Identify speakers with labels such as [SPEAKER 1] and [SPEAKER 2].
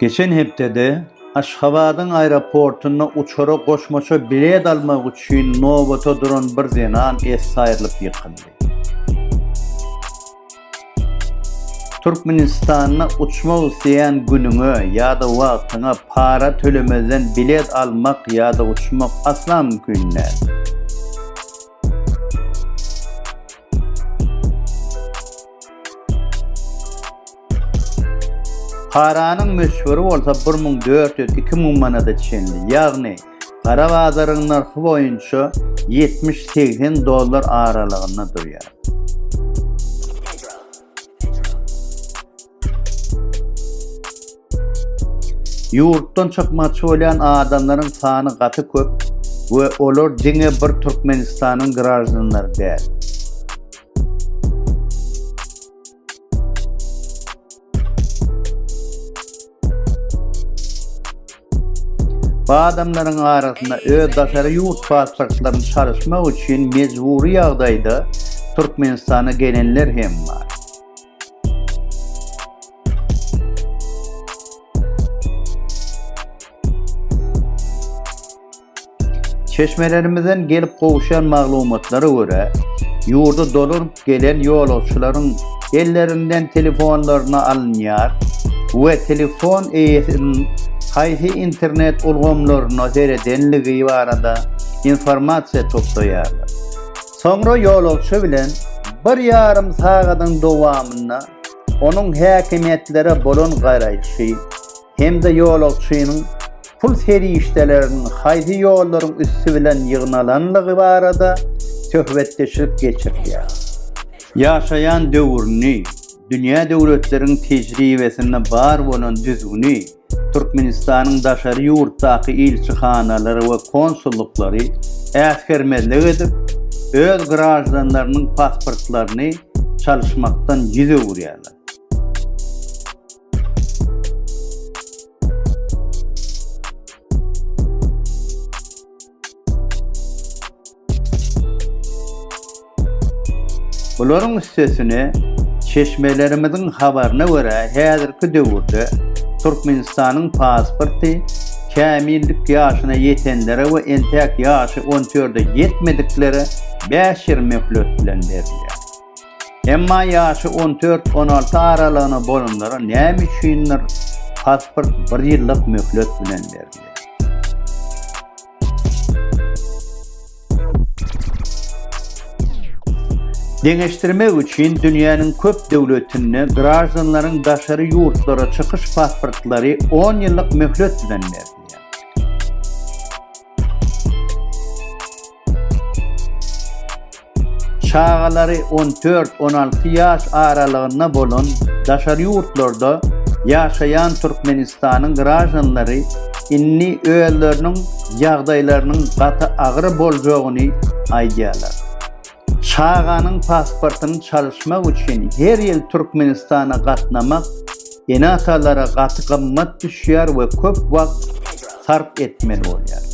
[SPEAKER 1] Geçen hepdede Aşgabadyň aeroportunda uçara goşmaça bilet almak üçin nobata duran bir zenan essi aýrylyp ýykyldy. Türkmenistanda uçmak isleýän günüňe ýa-da wagtyňa para tölemezden bilet almak ýa-da uçmak asla mümkin däl. Paranyň möçberi bolsa 1400, 2000 manada çenli, ýagny gara bazaryň nyrhy boýunça 70-80 dollar aralygynda durýar. Ýurtdan çykmakçy bolýan adamlaryň sany gaty köp we olar diňe bir Türkmenistanyň graždanlary däl. Bu adamlaryň arasynda öz daşary ýurt pasportlaryny çalyşmak üçin mejbury ýagdaýda Türkmenistana gelenler hem bar. Çeşmelerimizden gelip gowuşýan maglumatlara görä, ýurda dolanyp gelen ýolagçylaryň ellerinden telefonlaryny alynýar we telefon eýesiniň haýsy internet ulgamlaryna seredenligi barada informasiýa toplaýarlar. Soňra ýolagçy bilen bir ýarym sagadyň dowamynda onuň häkimiýetlere bolan garaýşy hem-de ýolagçynyň pul serişdeleriniň haýsy ýollaryň üsti bilen ýygnalanlygy barada söhbetdeşlik geçirilýär. Ýaşaýan döwrüni, dünýä döwletleriň tejribesinde bar bolan düzgüni Türkmenistanyň daşary ýurtdaky ilçihanalary we konsullyklary äsgermezlik edip, öz graždanlarynyň pasportlaryny çalyşmakdan ýüz öwürýärler. Bularyň üstesine, çeşmelerimiziň habaryna görä, häzirki döwürde Türkmenistanyň pasporty kämillik ýaşyna ýetenlere we entäk ýaşy on dörde ýetmediklere bäş ýyl möhlet bilen berilýär. Emma ýaşy on dört-on alty aralygyna bolanlara näme üçindir pasport bir ýyllyk möhlet bilen berilýär. Deňeşdirmek üçin dünýäniň köp döwletinde graždanlaryň daşary ýurtlara çykyş pasportlary on ýyllyk möhlet bilen berilýär. Çagalary on dört, on alty ýaş aralygynda bolan daşary ýurtlarda ýaşaýan Türkmenistanyň graždanlary indi özleriniň ýagdaýlarynyň gaty agyr boljagyny aýdýarlar. Çaganyň pasportyny çalyşmak üçin her ýyl Türkmenistana gatnamak ene-atalara gaty gymmat düşýär we köp wagt sarp etmeli bolýar.